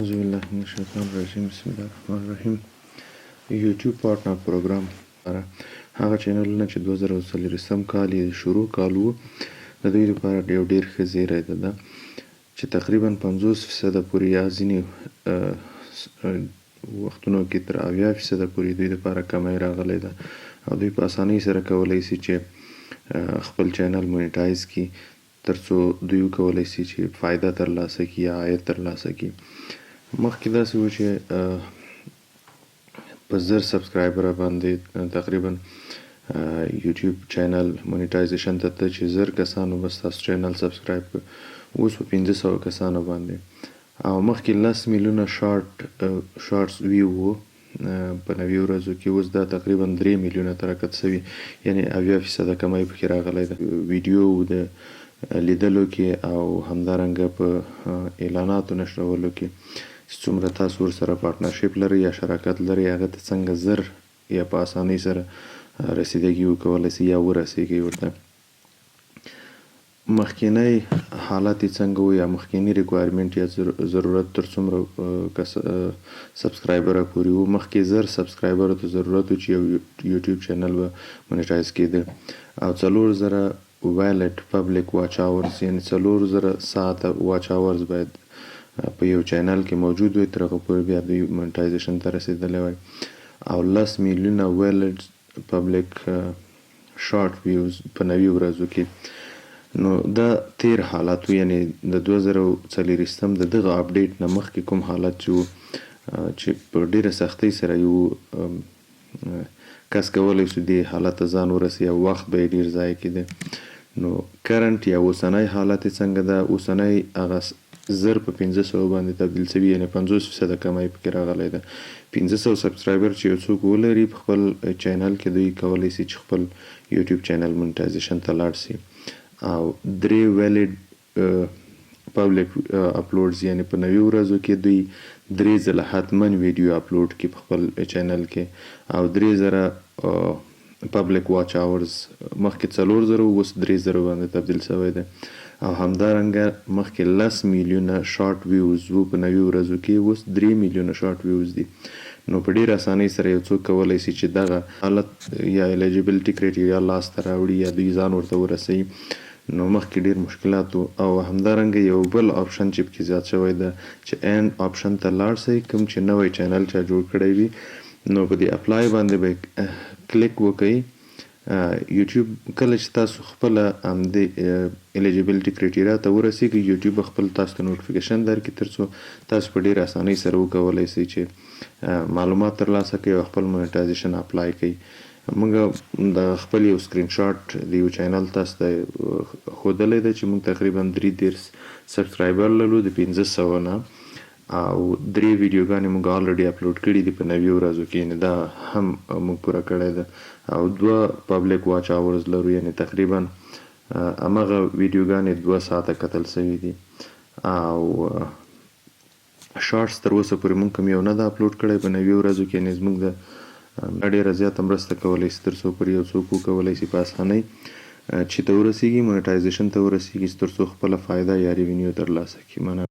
اعوذ بالله من الشیطان الرجیم، بسم الله الرحمن الرحیم. یوټیوب پارټنر پروګرام لپاره هغه چینلونه چې 2024 کال یې شروع کال وو، د دوی لپاره یو ډیر ښه زیری ده چې تقریبا 50% پورې یا ځینې وختونو کې تر 70% پورې دوی لپاره کمی راغلی ده او دوی په اسانۍ سره کولی سي چې خپل چینل monetize کړي، ترڅو دوی وکولی سي چې فایده ترلاسه کړي یا عاید ترلاسه کړي. مخکې داسې و چې په 1000 subscriber باندې تقریبا یوټیوب چینل monetization ته ته چې 1000 کسانو به ستاسو چینل subscribe کړ، اوس په 500 کسانو باندې. او مخکې 10 میلیونه shorts view وو په 90 ورځو کې، اوس دا تقریبا 3 میلیونه ته راکښته سوي، یعنی 70% کمی پکې راغلی ده ویډیو د لیدلو کې. او همدارنګه په اعلاناتو نشرولو کې چې څومره تاسو ورسره partnership لرئ یا شراکت لرئ، هغه ته څنګه زر یا په اسانۍ سره رسیدګي وکولای سي یا ورسیږئ ورته. مخکینی حالت یې څنګه و یا مخکینی requirement یا ضرورت تر څومره کس subscriber پورې و؟ مخکې 1000 subscriber ته ضرورت و چې یو یوټیوب چینل به monetize کېده او 4000 valid public watch hours، یعنی 4000 ساعته watch hours باید په یو چینل کې موجود وي، تر هغه پورې بیا دوی monetization ته رسېدلی وای. او 10 میلیونه valid public short views په 90 ورځو کې. نو دا تیر حالت و، یعنی د 2024 د دغه update نه مخکې کوم حالت چې و چې په ډیره سختۍ سره یو کس کولی سو دې حالت ته ځان ورسوي او وخت به یې ډیر ضایع کېده. نو current یا اوسنی حالت یې څنګه ده؟ اوسنی هغه 1000 په 500 باندې تبدیل شوي، یعنی 50% کمی پکې راغلی ده. 500 subscriber چې یو څوک ولري په خپل چینل کې، دوی کولی شي چې خپل یوټیوب چینل monetization ته لاړ شي. او درې valid public uploads، یعنی په 90 ورځو کې دوی درې ځله حتما ویډیو اپلوډ کړي په خپل چینل کې. او 3000 public watch hours، مخکې 4000، اوس 3000 باندې تبدیل شوی دی. او همدارنګه مخکې 10 میلیونه short views وو په 90 ورځو کې، اوس 3 میلیونه short views دي. نو په ډیره اسانۍ سره یو څوک کولی شي چې دغه حالت یا eligibility criteria لاس ته راوړي یا دوی ځان ورته ورسوي. نو مخکې ډیر مشکلات وو. او همدارنګه یو بل option چې پکې زیات شوی ده چې earn option ته لاړ شئ، کوم چې نوی چینل چا جوړ کړی وي، نو په دې apply باندې به کلیک وکړئ. یوټیوب کله چې تاسو خپله همدې eligibility criteria ته ورسیږئ، یوټیوب خپل تاسو ته notification درکړي، ترڅو تاسو په ډیره اسانۍ سره وکولای شئ چې معلومات ترلاسه کړئ او خپل monetization apply کړئ. موږ د خپل یو سکرین شاټ د یو چینل تاسو ته ښودلی دی چې موږ تقریبا 33 subscriber لرو د 500 نه او درې ویډیوګانې موږ already upload کړي دي په 90 ورځو کې، یعنی دا هم موږ پوره کړی ده. او دوه public watch hours لرو، یعنی تقریبا هماغه ویډیوګانې 2 ساعته کتل سوي دي. او shorts تر اوسه پورې موږ کوم یو نه ده اپلوډ کړی په 90 ورځو کې، یعنی زموږ د ډیره زیاته مرسته کولی شي، تر څو پورې یو څوک وکولی شي په اسانۍ چې ته ورسیږي، monetization ته ورسیږي، تر څو خپله فایده یا revenue ترلاسه کړي. مننه.